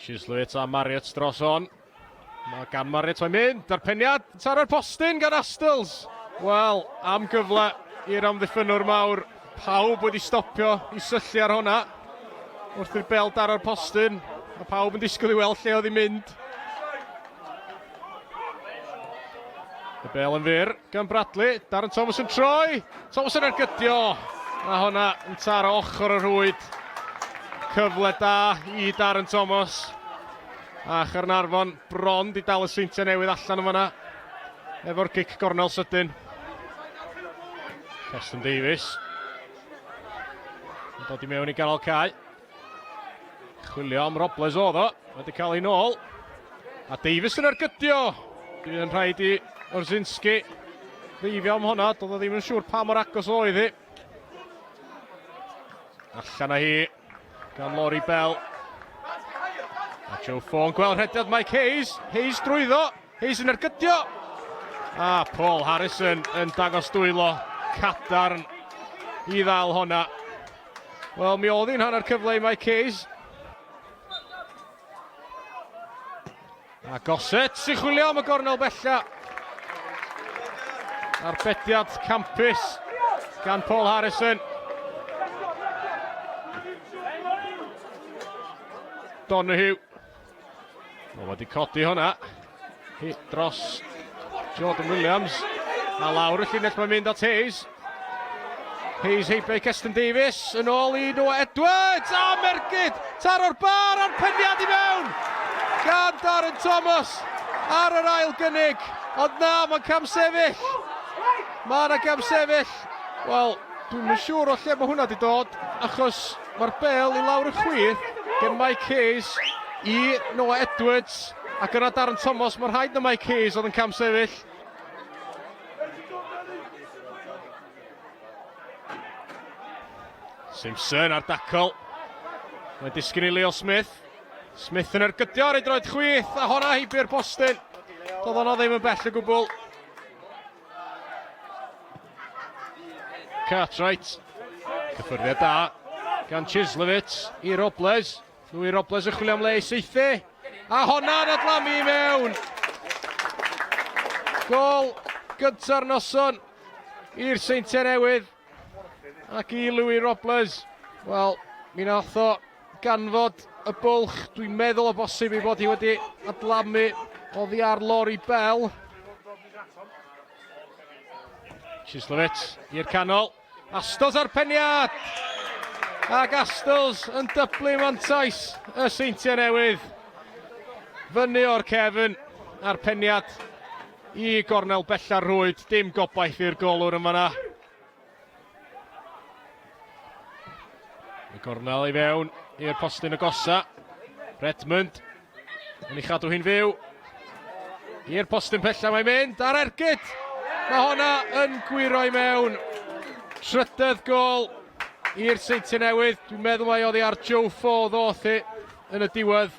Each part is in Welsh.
Chislett a Marriott dros on. Mae gan Marriott mae'n mynd, a'r peniad taro'r postyn gan Astles. Wel, am gyfle i'r amddiffynnwr mawr. Pawb wedi stopio i syllu ar hwnna. Wrth i'r bel daro'r postyn, mae pawb yn disgwyl i weld lle oedd hi'n mynd. Y bel yn fyr gan Bradley. Darren Thomas yn troi. Thomas yn ergydio. A hwnna yn taro ochr y rhwyd. Cyfle da i Darren Thomas. A Chaernarfon bron di dal y Seintiau Newydd allan yn fanna. Efo'r gic gornel sydyn. Keston Davies. Yn dod i mewn i ganol cae. Chwilio am Robles oedd o. Wedi cael ei nôl. A Davies yn ergydio. Bydd yn rhaid i Orzinski ddeifio am hwnna. Doedd o ddim yn siŵr pa mor agos oedd hi. Allan â hi gan Laurie Bell. A Joe Fawn gweld rhediad Mike Hayes. Hayes drwyddo. Hayes yn ergydio. A Paul Harrison yn dangos dwylo cadarn i ddal honna. Wel, mi oedd hi'n hanner cyfle i Mike Hayes. A Gossett sy'n chwilio am y gornel bella. Arbediad campus gan Paul Harrison. Donoghue. O, wedi codi hwnna. Hit dros Jordan Williams. A lawr y llinell mae'n mynd at Hayes. Hayes heibio i Keston Davies, yn ôl i Noah Edwards, a Mergyd, taro'r bar a'r peniad i mewn! Gan Darren Thomas ar yr ail gynnig, ond na, mae'n camsefyll. Mae yna gamsefyll. Wel, dwi'n yn siŵr o lle mae hwnna wedi dod, achos mae'r bel i lawr y chwith gen Mike Hayes i Noah Edwards, ac yna Darren Thomas, mae'n rhaid na Mike Hayes oedd yn camsefyll. Simpson ar dacl. Mae'n disgyn i Leo Smith. Smith yn ergydio ar ei droed chwith, a honna heibio'r postyn. Doedd honna ddim yn bell o gwbl. Cartwright. Cyffyrddiad da gan Chislovitz i Robles. Louis Robles yn chwilio am le i saethu. A honna'n adlamu i mewn. Gol gynta'r noson i'r Seintiau Newydd ac i Louis Robles. Wel, mi nath o ganfod y bwlch. Dwi'n meddwl o bosib ei bod hi wedi adlamu oddi ar Laurie Bell. Chislovitz i'r canol. Astles ar peniad! Ac Astles yn dyblu mantais y Seintiau Newydd. Fyny o'r cefn a'r peniad i gornel bella'r rhwyd. Dim gobaith i'r golwr yn fanna. Y gornel i fewn i'r postyn agosa. Redmond Yn ei chadw hi'n fyw. I'r postyn pella mae'n mynd, a'r ergyd! Mae honna yn gwyro i mewn. Trydedd gol i'r Seintiau Newydd. Dwi'n meddwl mai oddi ar Joe Ford ddoth hi yn y diwedd.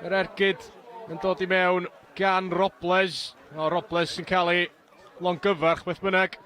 Yr ergyd yn dod i mewn gan Robles. O, Robles sy'n cael ei longyfarch beth bynnag.